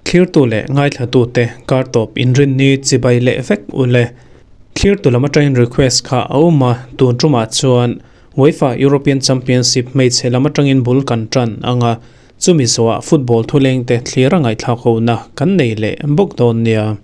Thlirtu leh ngaithlatute kar tawp inrinni chibai leh vek u le. Thlirtu lam atangin request kha a awm a, tun tumah chuan UEFA European Championship hmeichhe lam atangin bul kan tan ang a, chumi zawhah football thulengte thlir a ngaihthlak hona kan nei leh bawk dawn nia.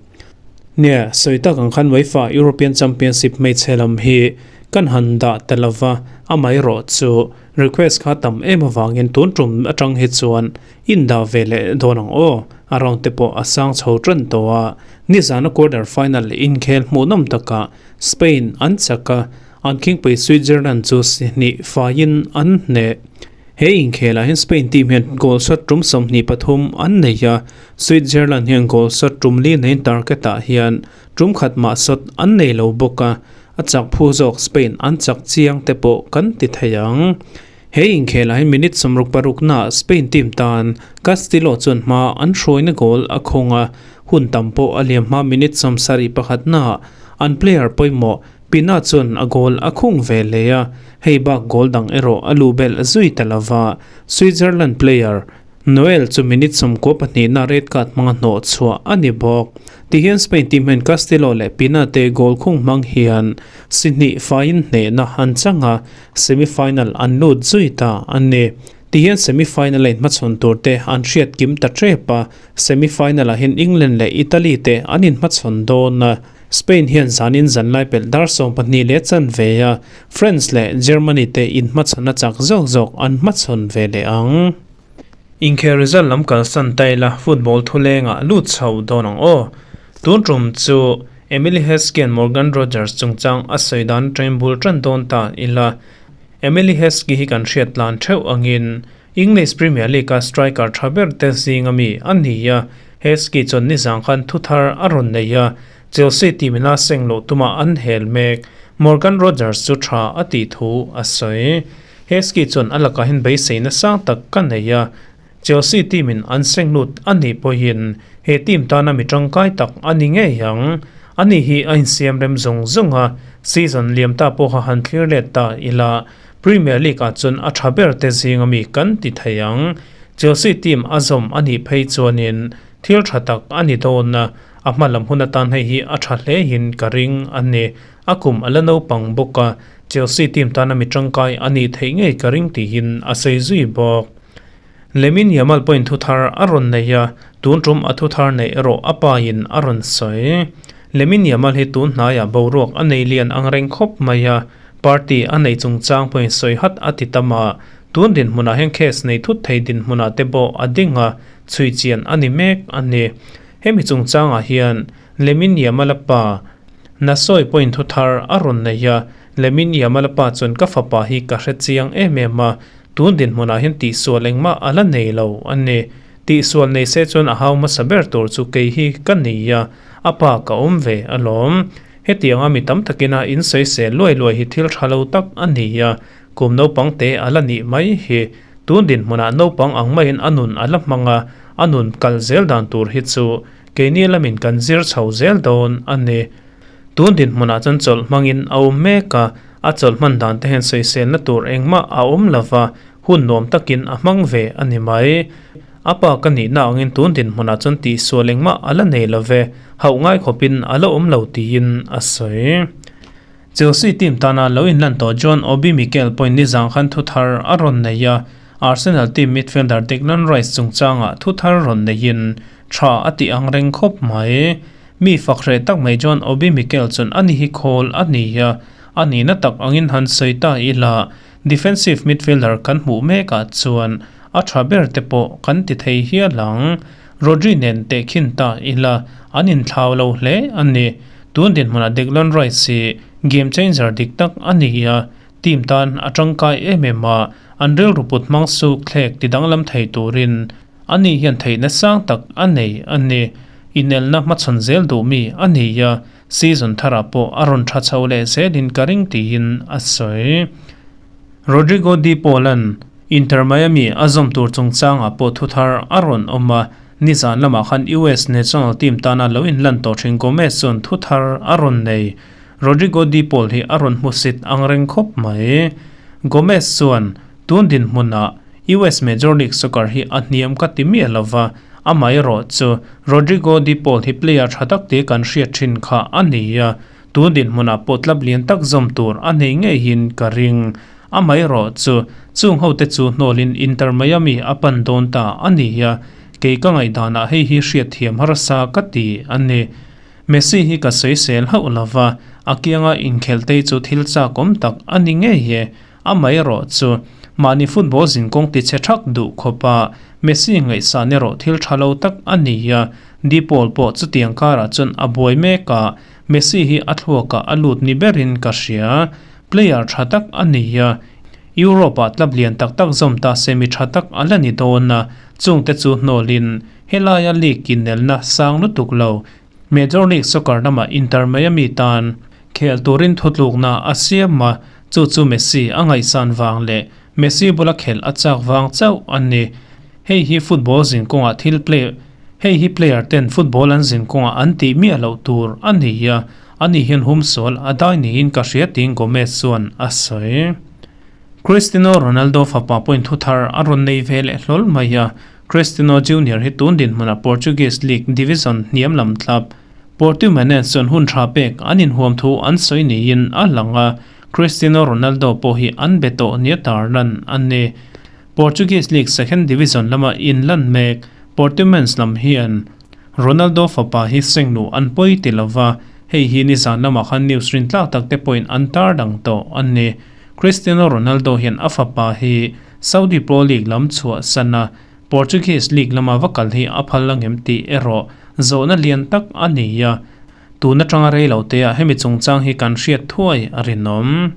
Nia, sawi tak ang khan UEFA European Championship hmeichhe lam hi kan han dah ta lova, amaherawh chu request kha tam em avangin tun tum atang hi chuan in dah ve leh dawn ang aw, a round te pawh a sang chho tan tawh a, nizana quarter final inkhel hmuhnawm takah Spain an chak a, an khingpui Switzerland chu sihnih faiin an hneh. He inkhelah hian Spain team hian goal shot tum 23 an nei a, Switzerland hian goal shot tum li neiin target ah hian tum khat mah shot an nei lo bawk a, a chak phu zawk Spain an chak chiang te pawh kan ti thei ang. He inkhelah hian minute 66 naah Spain team tan Castillo chuan hma an hruaina goal a khawng a, hun tam pawh a liam hma minute 71 naah an player pawimawh Pina chuan a goal a khung ve leh a, hei bak goal dang erawh a luh belh zui ta lova. Switzerland player Noel chu minute 92 na red card hmanga hnawh chhuah a ni bawk. Tihian Spain team hian Castillo leh Pina te goal khung hmang hian si hnih faiin hnehna an chang a, semi-final an lut zui ta a ni. Tihian semi-final a inhmachhawn tur te an hriat kim ta tep a, semi-final ah hian England leh Italy te an inhmachhawn dawn a. Spain hian zanin zanlai pelh dar 12 leh chanve a, France leh Germany te inhmachhawn a chak zawk zawk an hmachhawn ve leh ang. Inkhel result lam kalsan ta ila football thulengah lut chho dawn ang aw. Tun tum chu Emily Heskey-a'n Morgan Rogers chungchang a sawi dan atangin bul tan dawn ta ila. Emily Heskey hi kan hriat tlan theuh angin English Premier League-a striker tha ber te zing ami a ni a, Heskey chuan nizang khan thuthar a rawn nei a, Chelsea team ina seng loh tumah an hel mek. Morgan Rogers chu tha a tih thu a sawi. Heskey chuan a lakah hian beiseina sang tak ka nei a, Chelsea team in an seng lut a nih pawhin he team tana mi tangkai tak a ni ngei ang. Ani hi a insiam rem zung zung a, season liam ta pawha han thlir let ta ila Premier League ah chuan a tha ber te zing ami kan ti thei ang. Chelsea team a zawm a nih phei chuanin thil tha tak a ni dawn a, a hma lam hun atan hei hi a tha hle in ka ring a ni. A kum a la naupang bawk a, Chelsea team tana mi tangkai a nih theih ngei ka ring tiin a sawi zui bawk. Lamine Yamal pawhin thuthar a rawn nei a, tun tum a thuthar neih erawh a pa in a rawn sawi. Lamine Yamal hi tun hnaiah boruak a nei lian ang reng khawp mai a, Party a nei chungchang pawhin sawi hat a ti tam a, tun dinhmunah hian case nei thut thei dinhmunah te pawh a ding a, chhui chian a ni mek a ni. Hemi chungchangah hian Lemin Yamal-a pa Nasawi pawhin thu thar a rawn nei a, Lemin Yamal-a pa chuan ka fapa hi ka hre chiang em em a, tun dinhmunah hian tihsual engmah a la nei lo a ni. Tihsual nei se chuan a hau hmasa ber tur chu kei hi ka ni a, a pa ka awm ve alawm. Hetianga mi tam takin a insawisel luai luai hi thil tha lo tak a ni a, kum naupang te a la nih mai hi. Tun dinhmunah naupang ang maiin a nun a la hmang a, a nun kal zel dan tur hi chu keini lamin kan zir chho zel dawn a ni. Tun dinhmunah chuan chawlh hmangin a awm mek a, a chawlh hman dan te hian sawiselna tur engmah a awm lo va, hun nuam takin a hmang ve a ni mai. A pa ka nihna angin tun dinhmunah chuan tihsual engmah a la nei lo ve, hauh ngai khawpin a la awm lo tiin a sawi. Chelsea team tana lo inlan tawh John Obi Mikel pawhin nizang khan thu thar a rawn nei a, Arsenal team midfielder Declan Rice chungchangah thu thar rawn neiin tha a tih ang reng khawp mai. Mi fak hreh tak mai John Obi Mikel chuan ani hi khawl a ni a, a nihna tak angin han sawi ta ila defensive midfielder kan hmuh mekah chuan A tha ber te pawh kan ti thei hial ang. Rodri nen tehkhin ta ila an inthlau lo hle a ni. Tun dinhmunah Declan Rice hi game changer dik tak a ni a, team tan a tangkai em em a, an rilru put hmang suk thlek ti danglam thei turin ani hian theihna sang tak a nei a ni. Inelna hmachhawn zel duh mi a ni a, season tharah pawh a rawn tha chho leh zelin ka ring tiin a sawi. Rodrigo De Paul-a'n Inter Miami a zawm tur chungchangah pawh thuthar a rawn awm a, nizan lamah khan US national team tana lo inlan tawh thin Gomez chuan thuthar a rawn nei. Rodrigo De Paul hi a rawn hmusit ang reng khawp mai. Gomez chuan, Tun dinhmunah US Major League Soccer hi a hniam ka ti miah lova, amaherawhchu Rodrigo De Paul hi player tha tak te kan hriat thin kha a ni a, tun dinhmunah pawh club lian tak zawm tur a nei ngeihin ka ring. Amaherawhchu chung hote chu hnawlin Inter Miami a pan dawn ta a ni a, kei ka ngaihdanah hei hi hriatthiam harsa ka ti a ni. Messi hi ka sawisel hauh lova, a kianga inkhelh te chu thil chakawm tak a ni ngei e. Amaherawh chu, mahni football zinkawng ti chhe thak duh khawpa Messi ngaihsan erawh thil tha lo tak a ni a, De Paul pawh chutiang karah chuan a buai mek a, Messi hi a thluakah a lut ni berin ka hria. Player tha tak a ni a, Europe-ah club lian tak tak zawm ta se mi tha tak a la ni dawn a, chungte chu hnawlin helaia league inelna sang lutuk lo Major League Soccer lamah Inter Miami tan khel turin thutlukna a siam a, chu chu Messi a ngaihsan vang leh Messi bula khelh a chak vang chauh a ni. Hei hi football zin kawngah thil play Hei hi player ten football an zin kawngah an tih miah loh tur a ni a, ani hian humsual a dai niin ka hria tiin Gomez chuan a sawi. Cristiano Ronaldo fapa pawhin thuthar a rawn nei ve leh hlawl mai a, Cristiano Junior hi tun dinhmunah Portuguese League division hniam lam tlap Portimonense chuan hun tha pek an inhuam thu an sawi niin a lang a, Cristiano Ronaldo pawh hi an be tawh nia tarlan a ni. Portuguese League second division lama inlan mek Portimonense lam hian Ronaldo fapa hi sengluh an pawi ti lova, hei hi nizan lamah khan news rintlak tak te pawhin an tarlang tawh a ni. Cristiano Ronaldo hian a fapa hi Saudi Pro League lam chhuah san a, Portuguese League lama va kal hi a phal angem tih erawh zawhna lian tak a ni a, tun atanga rei lo teah hemi chungchang hi kan hriat thuai a rinawm.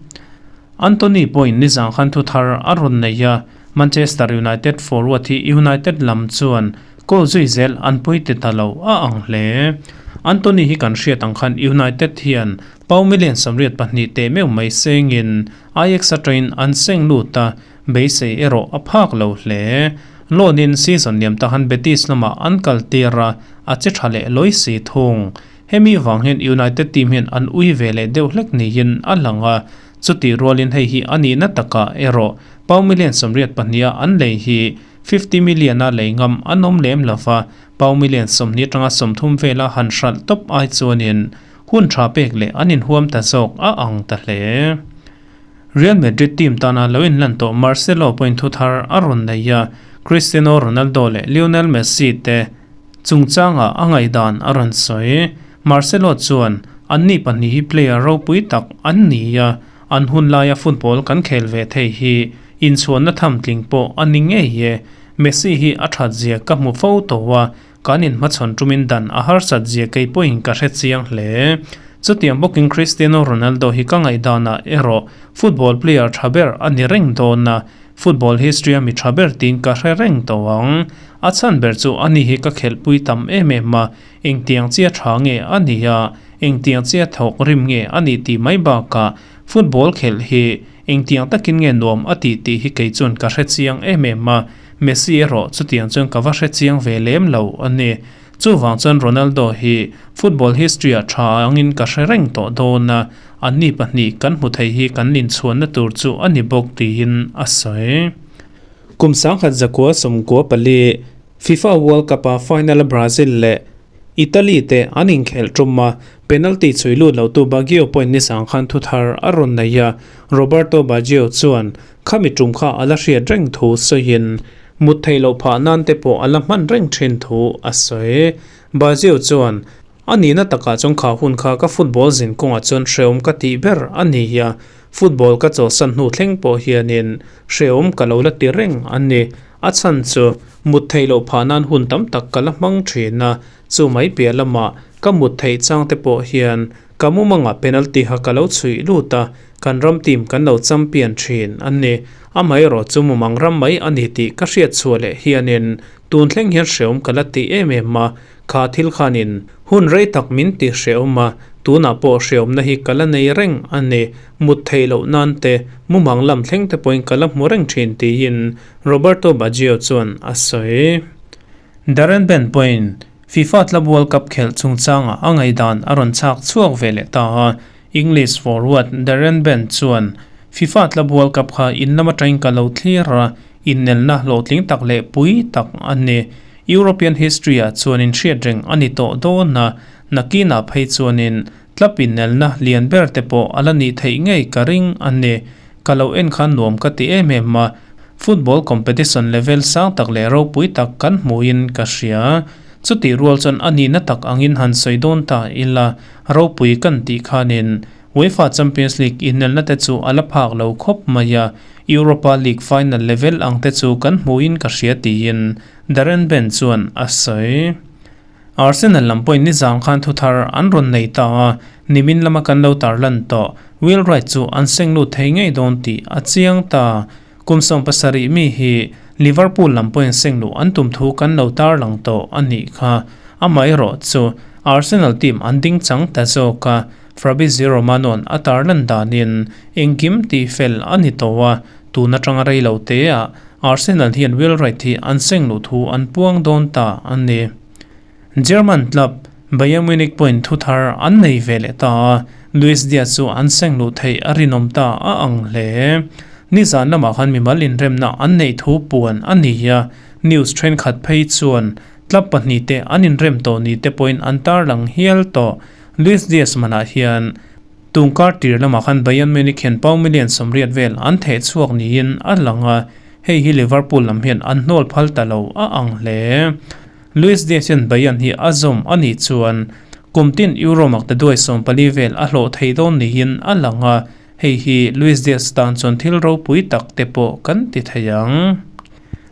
Antony pawhin nizan khan thu thar a rawn nei a, Manchester United forward hi United lam chuan goal zui zel an pui ti ta lo a ang hle. Antony hi kan hriat ang khan United hian pau million 82 teh meuh mai sengin Ajax atangin an seng lut a, beisei erawh a phak lo hle. Loan-in season liam tahan Betis lamah an kal tir a, a che tha leh lawi si thung. Hemi vang hian United team hian an ui ve leh deuh hlek niin a lang a, chutih rualin hei hi a nihna takah erawh pau million 82 a an lei hi 50 million a lei ngam an awm lem lo va, pau million 20 atanga 30 vela han hralh tawp ai chuanin Hun tha pek leh an inhuam ta zawk a ang ta hle. Real Madrid team tana lo inlan tawh Marcelo pawhin thu thar a rawn nei a, Cristiano Ronaldo leh Lionel Messi te chungchangah a ngaihdan a rawn sawi. Marcelo chuan, Anni pahnih hi player ropui tak an ni a, an hun laia football kan khel ve thei hi inchhuanna tham tling pawh a ni ngei e. Messi hi a that zia ka hmu fo tawh a, Kan inhmachhawn tumin dan a harsat zia kei pawhin ka hre chiang hle. Chutiang bawkin Cristiano Ronaldo hi ka ngaihdanah erawh football player tha ber a ni reng dawn a, football history a mi tha ber tiin ka hre reng tawh ang. A chhan ber chu ani hi ka khelhpui tam em em a, engtiang chia tha nge a nih a, engtiang chia thawk rim nge a nih tih mai bakah football khelh hi Engtiang takin nge nuam a tih tih hi kei chuan ka hre chiang em em a, Messi erawh chutiang chuan ka va hre chiang ve lem lo a ni. Chuvang chuan Ronaldo hi football history ah tha angin ka hre reng tawh dawn a, anni pahnih kan hmu thei hi kan inchhuanna tur chu a ni bawk tiin a sawi. Kum 1994 FIFA World Cup a final a Brazil leh Italy te an inkhelh tum a, penalty chhui lut lo tu Baggio pawhin nizang khan thu thar a rawn nei a, Roberto Baggio chuan khami tum kha a la hriat reng thu sawiin mut theih loh phah nan te pawh a la hman reng thin thu a sawi. Baggio chuan, A nihna takah chuan kha hun kha ka football zin kawngah chuan hrehawm ka tih ber a ni a, football ka chawlhsan hnu thleng pawh hianin hrehawm ka lo la ti reng a ni. A chhan chu mut theih loh phah nan hun tam tak ka la hmang thin a, chu mai piah lamah ka mut theih chang te pawh hian ka mumangah penalty kha ka lo chhuih lut a, kan ram team kan lo champion thin a ni. Amaherawh chu mumang ram mai a ni tih ka hriat chhuah leh hianin tun thleng hian hrehawm ka la ti em em a, kha thil khanin hun rei tak min ti hrehawm a, tunah pawh hrehawmna hi ka la nei reng a ni. Mut theih loh nan te, mumang lam thleng te pawhin ka la hmu reng thin tiin Roberto Baggio chuan a sawi. Darren Bent pawhin FIFA Club World Cup khelh chungchangah a ngaihdan a rawn chhak chhuak ve leh ta a, English forward Darren Bent chuan FIFA Club World Cup kha in lam atangin ka lo thlir a, innelna hlawhtling tak leh pui tak a ni. European history-ah chuanin hriat reng a ni tawh dawn a, nakinah phei chuanin club innelna lian ber te pawh a la nih theih ngei ka ring a ni. Ka lo en khan nuam ka ti em em a, football competition level sang tak leh ropui tak kan hmuhin ka hria. Chutih rual chuan a nihna tak angin han sawi dawn ta ila, ropui kan tih khanin UEFA Champions League inelna te chu a la phak lo khawp mai a, Europa League final level ang te chu kan hmuhin ka hria tiin Darren Bent chuan a sawi. Arsenal lam pawhin nizang khan thuthar an rawn nei ta a, nimin lama kan lo tarlan tawh Will Wright chu an seng lut thei ngei dawn tih a chiang ta. Kum 17 mi hi Liverpool lam pawhin seng luh an tum thu kan lo tarlang tawh a nih kha. Amaherawh chu Arsenal team an ding chang ta zawk a, Fabrizio Romano-a'n a tarlan danin engkim tih fel a ni tawh a, tun atanga rei lo teah Arsenal hian Will Wright hi an seng luh thu an puang dawn ta a ni. German club Bayern Munich pawhin thu thar an nei ve leh ta a, Luis Diaz chu an seng luh theih a rinawm ta a ang hle. Nizan lamah khan mimal inremna an neih thu puan a ni a, news thenkhat phei chuan club pahnihte an inrem tawh ni te pawhin an tarlang hial tawh. Luis Diaz manah hian tungkar tir lamah khan Bayern Munich hian pound million 80 vel an theh chhuak niin a lang a, hei hi Liverpool lam hian an hnawl phal ta lo a ang hle. Luis Diaz hian Bayern hi a zawm a nih chuan kum tin Euro makta duai 14 vel a hlawh thei dawn niin a lang a, hei hi Luis Diaz tan chuan thil ropui tak te pawh kan ti thei ang.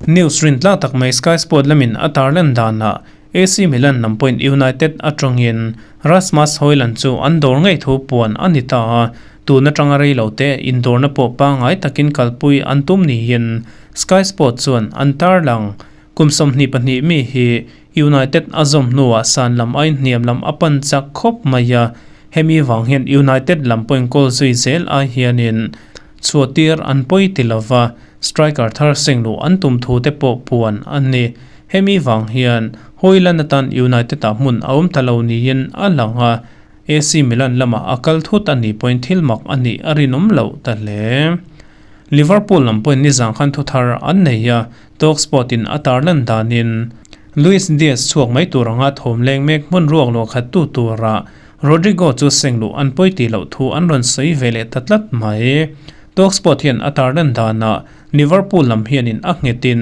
News rintlak tak mai Sky Sport lamin a tarlan danah AC Milan lam pawhin United atangin Rasmus Hojlund chu an dawr ngei thu puan a ni ta a, tun atanga rei lo te indawrna pawh pangngai takin kalpui an tum niin Sky Sport chuan an tarlang. Kum 22 mi hi United a zawm hnuah san lam aiin hniam lam a pan chak khawp mai a, hemi vang hian United lam pawhin goal zui zel ai hianin chhuahtir an pawi ti lova, striker thar seng luh an tum thu te pawh puan a ni. Hemi vang hian Hojlund atan United ah hmun a awm ta lo niin a lang a, AC Milan lamah a kal thut a nih pawhin thil mak a nih a rinawm loh ta hle. Liverpool lam pawhin nizang khan thuthar an nei a, Talksport in a tarlan danin Luis Diaz chhuak mai tur anga thawm leng mek hmun ruak luah khat tu tura Rodrigo chu seng luh an pawi tih loh thu an rawn sawi ve leh ta tlat mai. Talksport hian a tarlan danah Liverpool lam hianin a nghetin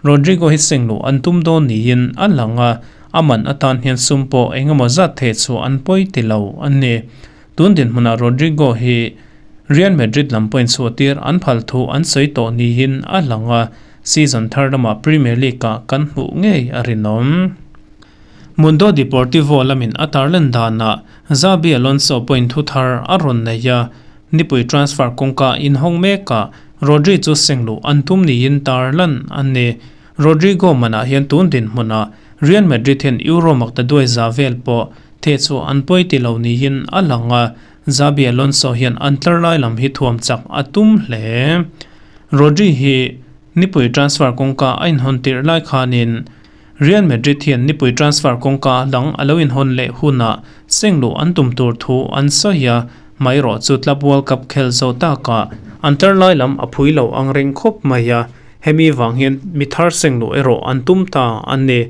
Rodrigo hi seng luh an tum dawn niin a lang a, a man atan hian sum pawh eng emaw zat theh chhuah an pawi ti lo a ni. Tun dinhmunah Rodrigo hi Real Madrid lam pawhin chhuahtir an phal thu an sawi tawh niin a lang a, season thar lamah Premier League-ah kan hmuh ngei a rinawm. Mundo Deportivo lamin a tarlan danah Xabi Alonso pawhin thu thar a rawn nei a, Nipui transfer kawngka inhawng mekah Rodri chu seng luh an tum niin tarlan a ni. Rodrigo manah hian tun dinhmunah Real Madrid hian Euro makta duai za vel pawh theh chhuah an pawi ti lo niin a lang a, Xabi Alonso hian an tlar lai lam hi thuam chak a tum hle. Rodri hi nipui transfer kawngka a inhawn tirh lai khanin Real Madrid hian nipui transfer kawngka dang a lo inhawn leh hunah seng luh an tum tur thu an sawi a, hmairawh chu Club World Cup khel zo takah an tlar lai lam a phui lo ang reng khawp mai a, hemi vang hian mi thar seng luh erawh an tum ta a ni.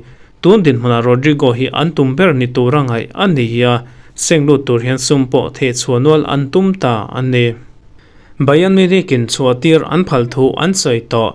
Tun dinhmunah Rodrigo hi an tum ber ni tura ngaih a ni a, seng lut tur hian sum pawh theh chhuah nual an tum ta a ni. Bayern Munich-in chhuahtir an phal thu an sawi tawh.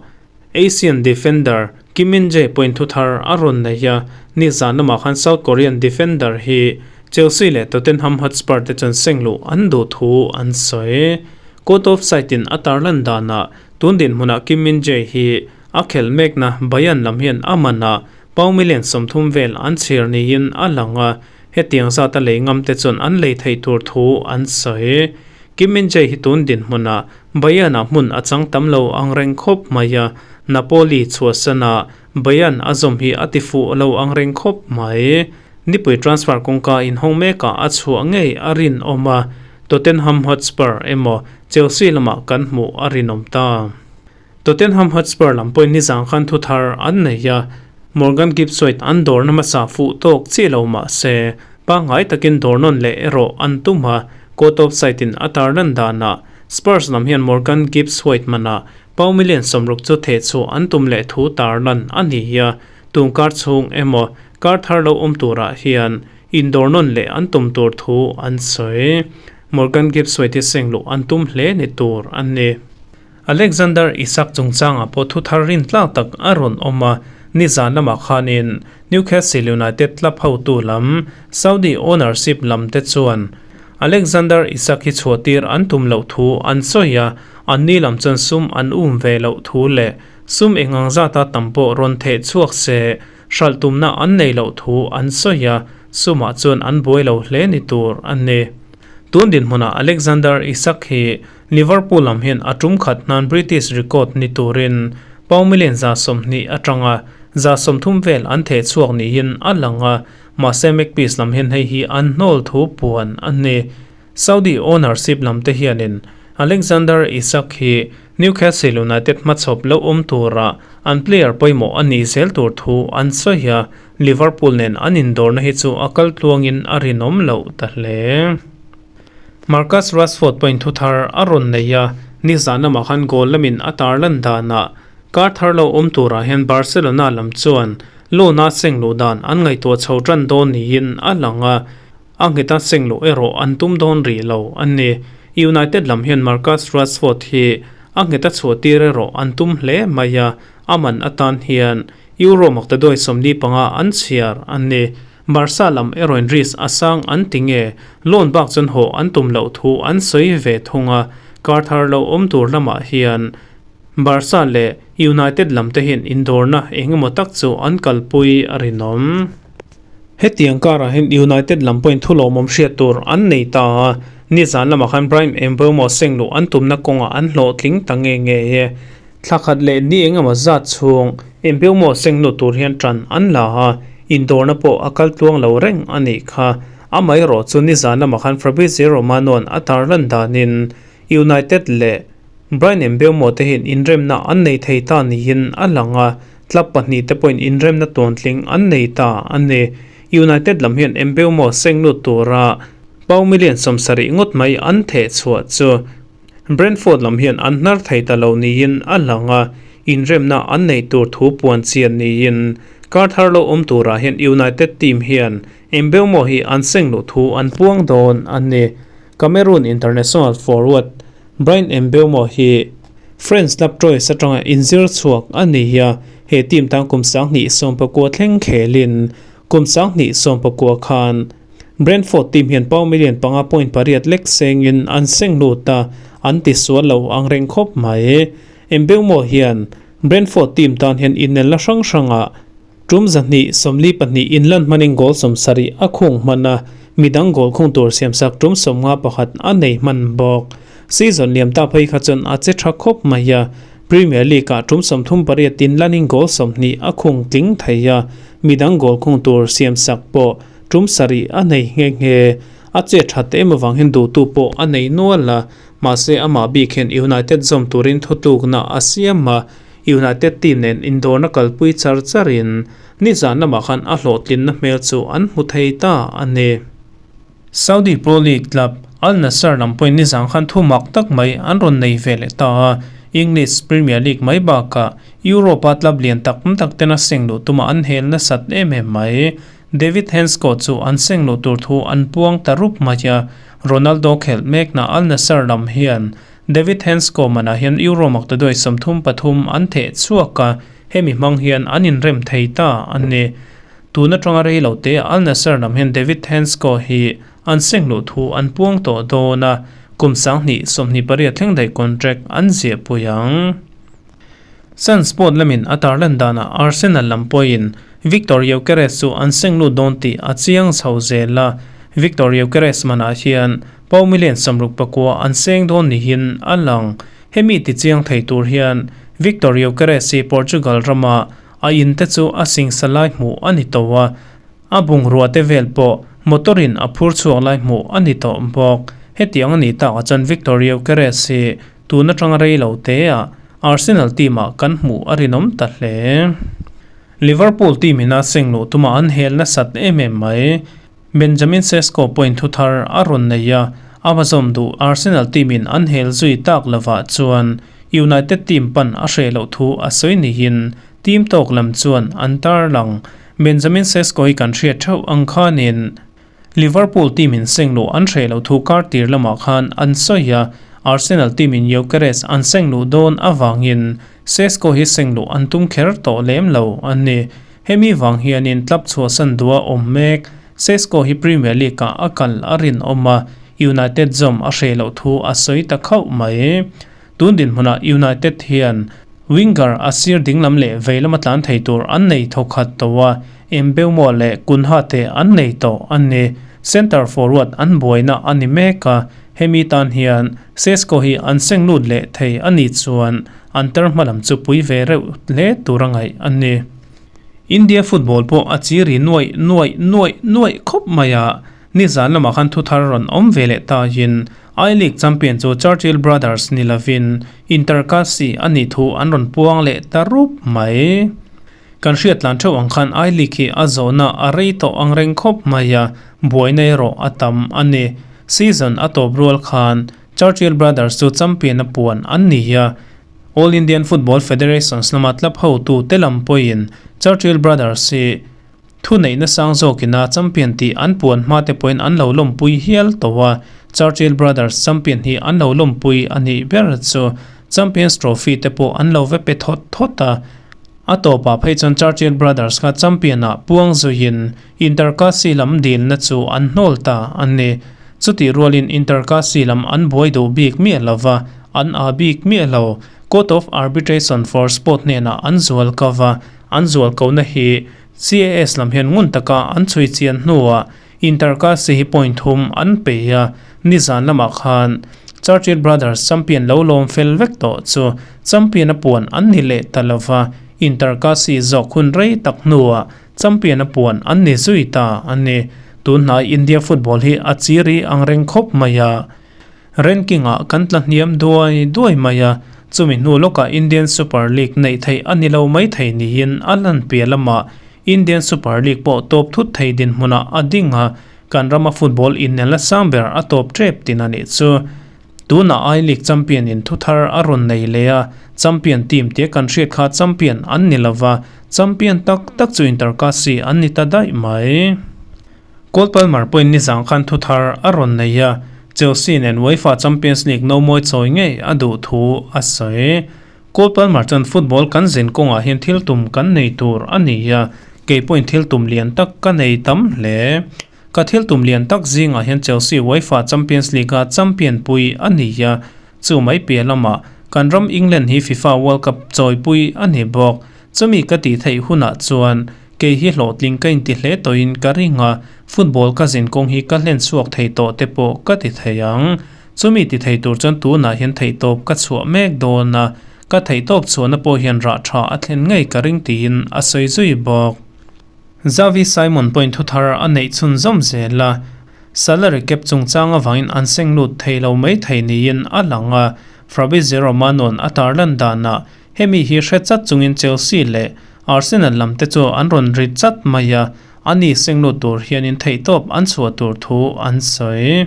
Asian defender Kim Min-jae pawhin thu thar a rawn nei a, nizan lamah khan South Korean defender hi Chelsea leh Tottenham Hotspur te chuan seng luh an duh thu an sawi. Court of Sight in a tarlan danah tun dinhmunah Kim Min-jae hi a khelh mekna Bayern lam hian a man a, pound million 30 vel an chhir niin a lang a, hetiang zata lei ngam te chuan an lei theih tur thu an sawi. Kim Min-jae hi tun dinhmunah Bayern-ah hmun a chang tam lo ang reng khawp mai a, Napoli chhuahsana Bayern a zawm hi a ti fuh lo ang reng khawp mai. Nipui transfer kawngka inhawng mekah a chhuah ngei a rinawm a, Tottenham Hotspur emaw Chelsea lamah kan hmuh a rinawm ta. Tottenham Hotspur lam pawhin nizang khan thu thar an nei a, Morgan Gibbs-White an dawrna hmasa fuh tawk chiah lo mah se, pangngai takin dawr nawn leh erawh an tum a, court of side-in a tarlan danah. Spurs lam hian Morgan Gibbs-White manah pau million 60 chu theh chhuah an tum leh thu tarlan a ni a, tun kar chhung emaw kar thar lo awm turah hian indawr nawn leh an tum tur thu an sawi. Morgan Gibbs-White hi seng luh an tum hle ni tur a ni. Alexander Isak chungchangah pawh thu thar rintlak tak a rawn awm a, nizan lamah khanin Newcastle United club hotu lam Saudi ownership lam te chuan Alexander Isak hi chhuahtir an tum loh thu an sawi a, anni lam chuan sum an um ve loh thu leh sum engang zata tam pawh rawn theh chhuak se hralh tumna an nei loh thu an sawi a, sumah chuan an buai lo hle ni tur a ni. Tun dinhmunah Alexander Isak hi Liverpool lam hian a tum khat hnan British record ni turin pound million 120 atanga 30 vel an theh chhuak niin a lang a, mahse Magpies lam hian hei hi an hnawl thu puan a ni. Saudi ownership lam te hianin Alexander Isak hi Newcastle United hmachhawp lo awm tura an player pawimawh a nih zel tur thu an sawi a, Liverpool nen an indawrna hi chu a kal tluangin a rinawm loh ta hle. Marcus Rashford pawhin thu thar a rawn nei a, nizan lamah khan goal lamin a tarlan danah kar thar lo awm turah hian Barcelona lam chuan loan a seng luh dan an ngaihtuah chho tan dawn niin a lang a, a ngheta seng luh erawh an tum dawn rih lo a ni. United lam hian Marcus Rashford hi a ngheta chhuah tir erawh an tum hle mai a, a man atan hian Euro maktaduai 45 an chhiar a ni. Barca lam erawhin risk a sang an ti nge, loan bak chuan haw an tum loh thu an sawi ve thung a, kar thar lo awm tur lamah hian Barca leh United lam te hian indawrna eng emaw tak chu an kalpui a rinawm. Hetiang karah hian United lam pawhin thu lawmawm hriat tur an nei ta a, nizan lamah khan Bryan Mbeumo seng luh an tumna kawngah an hlawhtling ta nge nge e. Thla khat leh ni eng emaw zat chhung Mbeumo seng lut tur hian tan an la a, indawrna pawh a kal tluang lo reng a nih kha. Amaherawh chu nizan lamah khan Fabrizio Romano-a'n a tarlan danin United leh Bryan Mbeumo te hian inremna an nei thei ta niin a lang a, club pahnih te pawhin inremna tuantling an nei ta a ni. United lam hian Mbeumo seng lut tura pau million 70 ngawt mai an theh chhuah chu Brentford lam hian an hnar thei ta lo niin a lang a, inremna an nei tur thu puan chian niin kar thar lo awm turah hian United team hian Mbeumo hi an seng luh thu an puang dawn a ni. Cameroon international forward Bryan Mbeumo hi French club Troyes atanga inzir chhuak a ni a, he team tan kum 2019 thleng khelin kum 2019 khan Brentford team hian pau million 5.8 lek sengin an seng lut a, an ti sual lo ang reng khawp mai. Mbeumo hian Brentford team tan hian inelna hrang hrangah tum 242 inlan hmanin goal 70 a khung hman a, midang goal khung tur siamsak tum 51 a nei hman bawk. Season liam ta phei kha chuan a che tha khawp mai a, Premier League-ah tum 38 inlanin goal 20 a khung tling thei a, midang goal khung tur siamsak pawh tum sarih a nei nghe nghe. A che that em avang hian duhtu pawh a nei nual a, mahse amah bik hian United zawm turin thutlukna a siam a, United team nen indawrna kalpui char charin nizan lamah khan a hlawhtlinna hmel chu an hmu thei ta a ni. Saudi Pro League club Al Nassr lam pawhin nizan khan thu mak tak mai an rawn nei ve leh ta a, English Premier League mai bakah Europe-a club lian tak tak tena seng luh tuma an hel nasat em em mai. David Hancko chu an seng luh tur thu an puang ta rup mai a, Ronaldo khelh mekna Al Nassr lam hian David Hancko manah hian Euro maktaduai 33 an theh chhuak a, hemi hmang hian an inrem thei ta a ni. Tun atanga rei lo te Al Nassr lam hian David Hancko hi an seng luh thu an puang tawh dawn a, kum 2028 thleng daih contract an ziah pui ang. Sun Sport lamin a tarlan danah Arsenal lam pawhin Viktor Gyokeres chu an seng lut dawn tih a chiang chho zel a, Viktor Gyokeres manah hian pau million 69 an seng dawn niin a lang. Hemi ti chiang thei tur hian Viktor Gyokeres hi Portugal rama a in te chu a singsa lai hmuh a ni tawh a, a bungrua te vel pawh motor in a phur chhuak lai hmuh a ni tawh bawk. Hetiang a ni takah chuan Viktor Gyokeres hi tun atanga rei lo te ah Arsenal team ah kan hmuh a rinawm ta hle. Liverpool team in a seng luh tuma an hel nasat em em mai. Benjamin Sesko pawhin thu thar a rawn nei a, Amazon duh Arsenal team in an hel zui tak lovah chuan United team pan a hreh loh thu a sawi niin team tawk lam chuan an tarlang. Benjamin Sesko hi kan hriat theuh ang khanin Liverpool team in seng luh an hreh loh thu kar tir lamah khan an sawi a, Arsenal team in Gyökeres an seng luh dawn avangin Sesko hi seng luh an tum kher tawh lem lo a ni. Hemi vang hianin club chhuahsan duha awm mek Sesko hi Premier League ah a kal a rinawm a, United zawm a hreh loh thu a sawi ta khauh mai. Tun dinhmunah United hian winger a sir dinglam leh veilama tlan thei tur an nei thawkhat tawh a, Mbeumo leh Cunha te an nei tawh a ni. Centre forward an buaina a ni mek a, hemi tan hian Sesko hi an seng lut leh thei a nih chuan an ter hmalam chu pui ve reuh hle tur a ngaih a ni. India football pawh a chiri nuaih nuaih nuaih nuaih khawp mai a, nizan lamah khan thuthar rawn awm ve leh tahin I-League champion chu Churchill Brothers ni lovin Inter Kasi a nih thu an rawn puang leh ta rup mai. Kan hriat tlan theuh ang khan I-League hi a zawhna a rei tawh ang reng khawp mai a, buaina erawh a tam a ni. Season a tawp rual khan Churchill Brothers chu champion a puan an ni a, All Indian Football Federations lama club hotu te lam pawhin Churchill Brothers hi Thuneihna sang zawkina champion tih an puan hma te pawhin an lo lawmpui hial tawh a, Churchill Brothers champion hi an lo lawmpui a nih ber chu Champions Trophy te pawh an lo ve pe thawt thawt a. A tawpah phei chuan Churchill Brothers kha champion ah puang zuiin Inter Kashi lam dilna chu an hnawl ta a ni. Chutih rualin Inter Kashi lam an buai duh bik miah lova, an aa bik miah lo. Court of Arbitration for Sport hnenah an zual kau va, An zualkohna hi CAS lam hian ngun taka an chhui chian hnuah Inter Kashi hi point thum an pe a, nizan lamah khan Churchill Brothers champion lo lawm fel vek tawh chu champion a puan an ni leh ta lova, Inter Kashi zawk hun rei tak hnuah champion a puan an ni zui ta a ni. Tunhnai India football hi a chiri ang reng khawp mai a. Ranking-ah kan tla hniam duai duai mai a, chumi hnu lawkah Indian Super League neih theih a ni lo mai thei niin a lan piah lamah Indian Super League pawh tawp thut thei dinhmunah a ding a, kan rama football innelna sang ber a tawp tep tin a nih chu. Tunah I-League champion in thuthar a rawn nei leh a, champion team tia kan hriat kha champion an ni lova, champion tak tak chu Inter Kashi an ni ta daih mai. Cole Palmer pawhin nizang khan thuthar a rawn nei a, Chelsea nen UEFA Champions League no mawi chawi ngei a duh thu a sawi. Cole Palmer chuan football kan zin kawngah hian thil tum kan nei tur a ni a, kei pawhin thil tum lian tak ka nei tam hle. Ka thil tum lian tak zingah hian Chelsea UEFA Champions League-a champion pui a ni a, chu mai piah lamah kan ram England hi FIFA World Cup chawipui a ni bawk. Chumi ka tih theih hunah chuan kei hi hlawhtling ka inti hle tawhin ka ring a, football ka zin kawng hi ka hlen chhuak thei tawh te pawh ka ti thei ang. Chumi ti thei tur chuan tunah hian theihtawp ka chhuah mek dawn a, ka theihtawp chhuahna pawh hian rah tha a thlen ngei ka ring tiin a sawi zui bawk. Xavi Simon pawhin thuthar a neih chhunzawm zel a, salary cap chungchang avangin an seng lut thei lo mai thei niin a lang a, Fabrizio Romano-a'n a tarlan danah Hemi hi hre chat chungin Chelsea leh Arsenal lam te chu an rawn ri chat mai a, ani senglut tur hianin theihtawp an chhuah tur thu an sawi.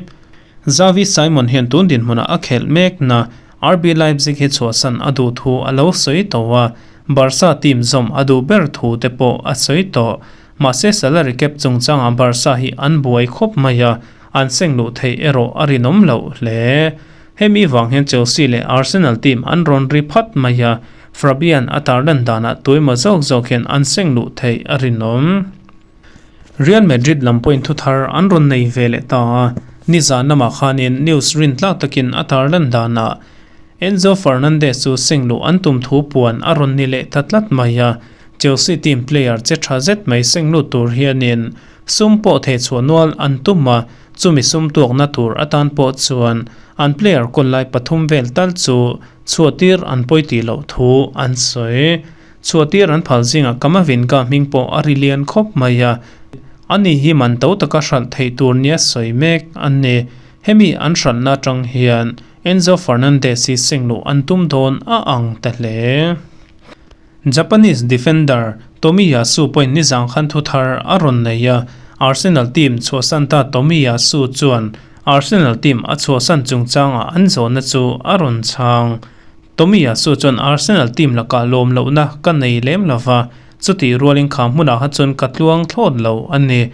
Xavi Simon hian tun dinhmunah a khelh mekna RB Leipzig hi chhuahsan a duh thu a lo sawi tawh a, Barca team zawm a duh ber thu te pawh a sawi tawh. Mahse salary cap chungchangah Barca hi an buai khawp mai a, an sengluh theih erawh a rinawm loh hle. Hemi vang hian Chelsea leh Arsenal team an rawn ri phat mai a, Fabian a tarlan danah tuaima zawk zawk hian an seng luh theih a rinawm. Real Madrid lam pawhin thuthar an rawn nei ve leh ta a, nizan lamah khanin news rintlak takin a tarlan danah Enzo Fernandez chu seng luh an tum thu puan a rawn ni leh ta tlat mai a, Chelsea team player che tha zet mai seng lut tur hianin sum pawh thehchhuah nual an tum a, Chumi sum tuakna tur atan pawh chuan an player kawl lai pathum vel tal chu chhuahtir an pawi tih loh thu an sawi. Chhuahtir an phal zingah Camavinga hming pawh a ri lian khawp mai a, ani hi man to taka hralh theih tur nia sawi mek an ni. Hemi an hralhna atang hian Enzo Fernandez hi sengluh an tum dawn a ang ta hle. Japanese defender Tomiyasu pawhin nizang khan thuthar a rawn nei a, Arsenal team chhuahsan ta Tomiyasu chuan Arsenal team a chhuahsan chungchanga an zawhna chu a rawn chhang. Tomiyasu chuan Arsenal team lakah lawm lohna ka nei lem lova, chutih rualin kha hmunah kha chuan ka tluang thlawt lo a ni.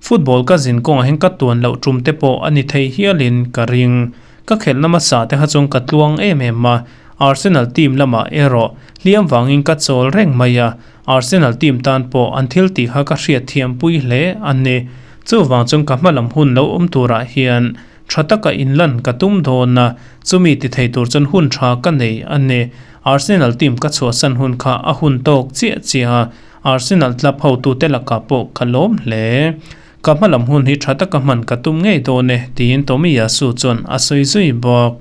Football ka zin kawngah hian ka tuan loh tum te pawh a ni thei hialin ka ring. Ka khelhna hmasa te kha chuan ka tluang em em a, Arsenal team lamah erawh hliam vangin ka chawl reng mai a, Arsenal team tan pawh an thil tih kha ka hriat thiam pui hle a ni. Chuvang chuan ka hmalam hun lo awm turah hian tha taka inlan ka tum dawn a, chumi ti thei tur chuan hun tha ka nei a ni. Arsenal team ka chhuahsan hun kha a hun tawk chiah chiah a, Arsenal club hotute lakah pawh ka lawm hle. Ka hmalam hun hi tha taka hman ka tum ngei dawn e, tiin Tomiyasu chuan a sawi zui bawk.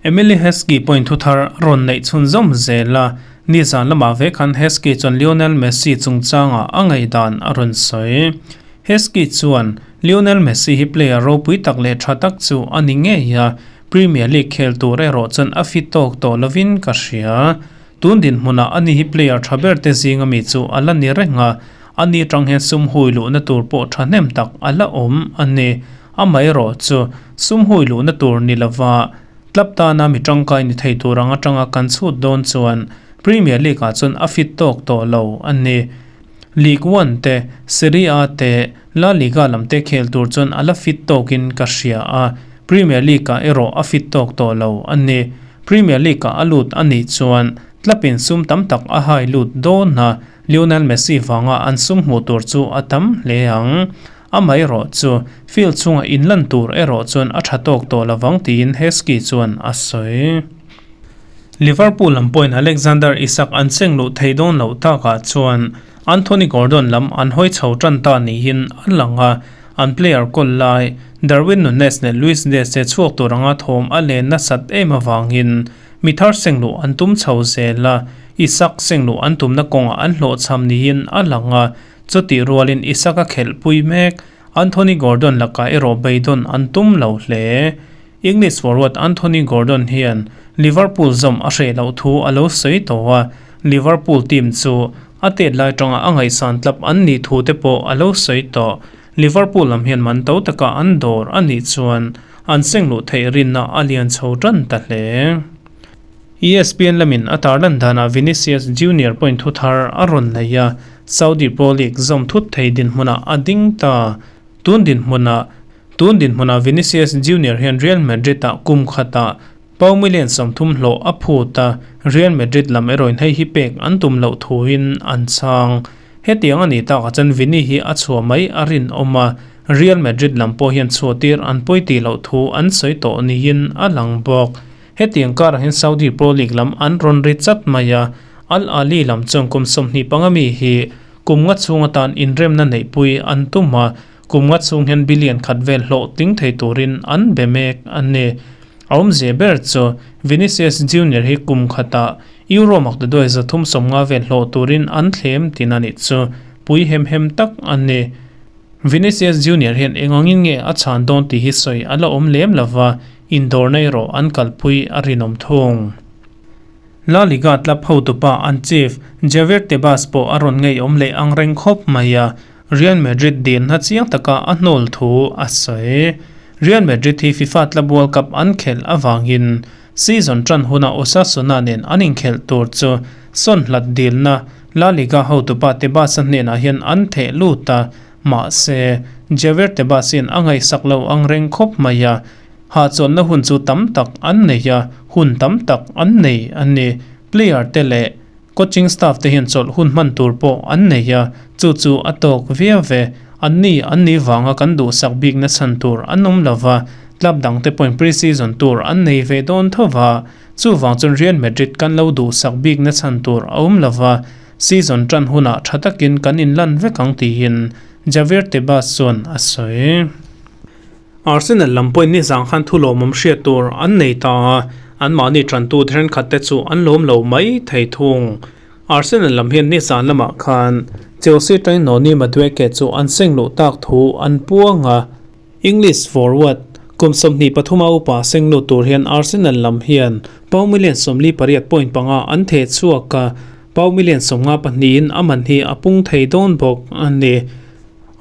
Emily Heskey pawhin thuthar a rawn neih chhunzawm zel a, nizan lamah ve khan Heskey chuan Lionel Messi chungchangah a ngaihdan a rawn sawi. Heskey chuan, Lionel Messi hi player ropui tak leh tha tak chu a ni ngei a, Premier League khel tur erawh chuan a fit tawk tawh lovin ka hria. Tun dinhmunah ani hi player tha ber te zinga mi chu a la ni reng a, ani tang hian sum hui luhna tur pawh thahnem tak a la awm a ni. Amaherawh chu sum hui luhna tur ni lova club tana mi tangkai ni thei tur ang atanga kan chhut dawn chuan Premier League ah chuan a fit tawk tawh lo a ni. League One te, Serie A te, La Liga lam te khel tur chuan a la fit tawkin ka hria a, Premier League ah erawh a fit tawk tawh lo a ni. Premier League ah a lut a nih chuan club in sum tam tak a hai lut dawn a, Lionel Messi vanga an sum hmuh tur chu a tam hle ang. Amaherawh chu field chhunga inlan tur erawh chuan a tha tawk tawh lovang tiin Heskey chuan a sawi. Liverpool lam pawhin Alexander Isak an cheng luh thei dawn loh takah chuan Anthony Gordon lam an hawi chho tan ta niin a lang a, an player kawl lai Darwin Nunez leh Luis Diaz te chhuak tur anga thawm a len nasat em avangin mi thar seng luh an tum chho zel a, Isak seng luh an tumna kawngah an hlawhchham niin a lang a. Chutih rualin Isak a khelhpui mek, Anthony Gordon lakah erawh beidawn an tum lo hle. English forward Anthony Gordon hian Liverpool zawm a hreh loh thu a lo sawi tawh a, Liverpool team chu a tet lai tanga a ngaihsan tlap an nih thu te pawh a lo sawi tawh. Liverpool lam hian man to taka an dawr a nih chuan an seng luh theih rinna a lian chho tan ta hle. ESPN lamin a tarlan danah Vinicius Junior pawhin thu thar a rawn nei a, Saudi Pro League zawm thut thei dinhmunah a ding ta. Tun dinhmunah Tun dinhmunah Vinicius Junior hian Real Madrid-ah kum khatah pau million 30 hlawh a phut a, Real Madrid lam erawhin hei hi pek an tum loh thuin an chhang. Hetiang a nih takah chuan Vini hi a chhuah mai a rinawm a, Real Madrid lam pawh hian chhuahtir an pawi tih loh thu an sawi tawh niin a lang bawk. Hetiang karah hian Saudi Pro League lam an rawn ri chat mai a, Al Ahly lam chuan kum 25 mi hi kum nga chhung atan inremna neihpui an tum a, kum nga chhung hian billion khat vel hlawhtling thei turin an be mek a ni. A awmzia ber chu Vinicius Junior hi kum khatah Euro maktaduai 350 vel hlawh turin an thlem tin a nih chu pui hem hem tak a ni. Vinicius Junior hian eng angin nge a chhan dawn tih hi sawi a la awm lem lova, indawrna erawh an kalpui a rinawm thung. La Liga club hotupa an chief Javier Tebas pawh a rawn ngeiawm leh ang reng khawp mai a, Real Madrid dilna chiang taka a hnawl thu a sawi. Real Madrid hi FIFA Club World Cup an khelh avangin season tan huna Osasuna nen an inkhelh tur chu sawn hlat dilna La Liga hotupa Tebas-a hnenah hian an theh lut a, mahse, Javier Tebas hian a ngaihsak lo ang reng khawp mai a, hahchawlhna hun chu tam tak an nei a, hun tam tak an nei a ni. Player te leh coaching staff te hian chawlh hun hman tur pawh an nei a, chu chu a tawk viau ve. Anni an ni vanga kan duhsak bikna chhan tur an awm lo va, club dangte pawhin pre-season tur an nei ve dawn tho va. Chuvang chuan Real Madrid kan lo duhsak bikna chhan tur a awm lova, season tan hunah tha takin kan inlan vek ang tiin Javier Tebas chuan a sawi. Arsenal lam pawhin nizang khan thu lawmawm hriat tur an nei ta a, anmahni tantu thenkhat te chu an lawm lo mai thei thung. Arsenal lam hian nizan lamah khan Chelsea tangin Noni Madueke chu an seng luh tak thu an puang a, English forward kum 23 a upa seng lut tur hian Arsenal lam hian pau million 48.5 an theh chhuak a, pau million 52 in a man hi a pung thei dawn bawk a ni.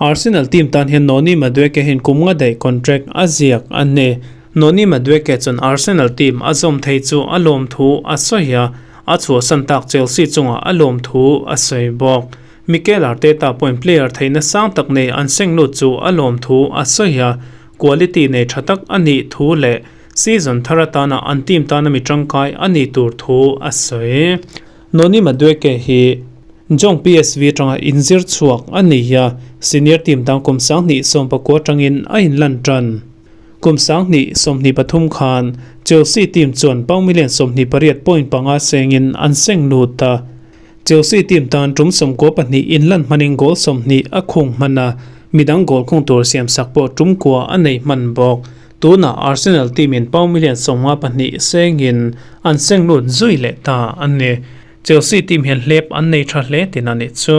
Arsenal team tan hian Noni Madueke hian kum nga daih contract a ziak a ni. Noni Madueke chuan Arsenal team a zawm thei chu a lawm thu a sawi a, a chhuahsan tak Chelsea chungah a lawm thu a sawi bawk. Mikel Arteta pawhin player theihna sang tak nei an seng lut chu a lawm thu a sawi a, quality nei tha tak a nih thu leh season thar atana an team tana mi tangkai a nih tur thu a sawi. Noni Madueke hi Jong PSV atanga inzir chhuak a ni a, senior team dang kum 2019 atangin a inlan tan. Kum 2023 khan Chelsea team chuan pound million 28.5 sengin an seng lut a. Chelsea team tan tum 92 inlan hmanin goal 20 a khung hman a, midang goal khung tur siam sak pawh tum kua a nei hman bawk. Tuna Arsenal team in pound million 52 sengin an seng lut zui leh ta a ni. Chelsea team hian hlep an nei tha hle tin a nih chu.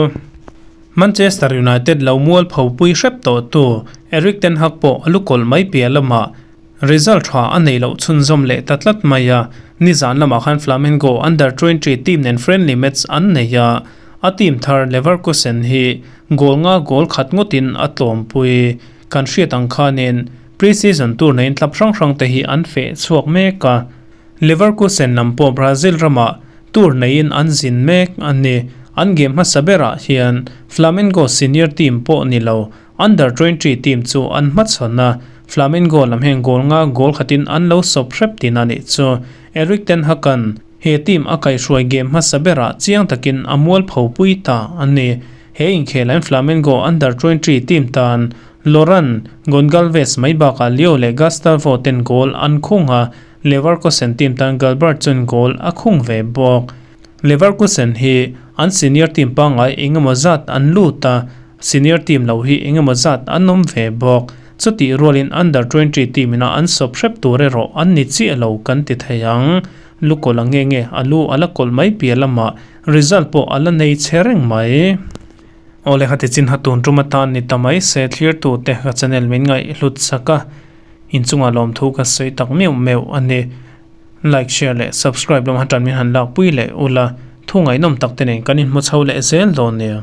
Manchester United lo mual pho pui hrep tawh tu Erik ten Hag pawh a lu kawl mai piah lamah result tha a nei loh chhunzawm leh ta tlat mai a. Nizan lamah khan Flamengo under 20 team nen friendly match an nei a, a team thar Leverkusen hi goal nga goal khat ngawtin a tlawmpui. Kan hriat ang khanin pre-season tour neiin club hrang hrang te hi an feh chhuak mek a. Leverkusen lam pawh Brazil ramah tour neiin an zin mek a ni. An game hmasa berah hian Flamengo senior team pawh ni lo, under 20 team chu an hmachhawn a, Flamengo lam hian goal nga goal khatin an lo sawp hrep tin a nih chu. Erik ten Hag-a'n he team a kaihhruai game hmasa berah chiang takin a mual pho pui ta a ni. He inkhelain Flamengo under 20 team tan Loran Goncalves mai bakah Leo leh Gustavo ten goal an khung a, Leverkusen team tan Galbert chuan goal a khung ve bawk. Leverkusen hi an senior team pangngai engemaw zat an lut a, senior team lo hi engemaw zat an awm ve bawk. Chutih rualin under 20 team ina an sawp hrep tur erawh an ni chiah lo kan ti thei ang. Lu kawlh a nge nge a lu a la kawlh mai piah lamah result pawh a la nei che reng mai. Awle khati chin ha tun tum atan ni ta mai se thlirtute ka channel min ngaih hlut sak a. Inchungah lawmthu ka sawi tak meuh meuh a ni. Like, share leh subscribe lam hatan min han lakpui leh ula, thu ngaihnawm tak te nen kan inhmu chho leh zel dawn nia.